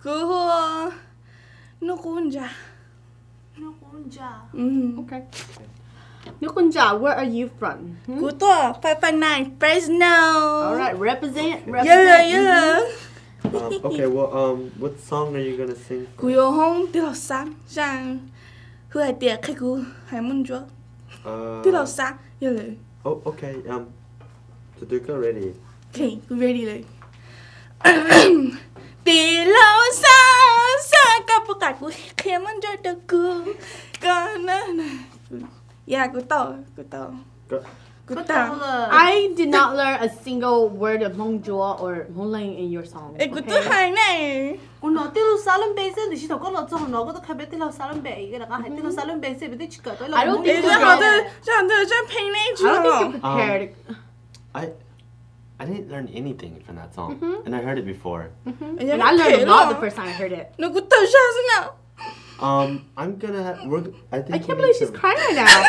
Kuv hu Nub Qub Ntsa. Nub Qub Ntsa, where are you from? Kuv tuaj five five nine Fresno. All right, represent, represent. Yeah, yeah. Um, okay, well, um, what song are you gonna sing for? Kuv yuav hoob Tij Laug Xab, zaj hu hais tias qhia kuv hais Moob Ntsuab. Tij Laug Xab yog lawm. Oh, okay, um, so do go ready. Okay, kuv ready lawm. Tij Laug Xab, Xab, koj puas kam kuv qhia Moob Ntsuab rau kuv? Koj na, ya, kuv tau, kuv tau, kuv tau. I did not learn a single word of Hmoob Ntsuab or Hmoob Leej in your song. Es kuv twb hais ne. Kuv hnov Tij Laug Xab lub npe xwb, tiam sis thaum koj los txog no koj twb qhia peb Tij Laug Xab lub npe, koj rov qab hais Tij Laug Xab lub npe xwb, peb twb tsis kawm tau ib lo. I don't think you're prepared. I, I didn't learn anything from that song, and I heard it before. And I learned a lot the first time I heard it. Nws kuv tawg zog xwb na. Um, I'm gonna have, we're, I think I can't believe she's crying right now.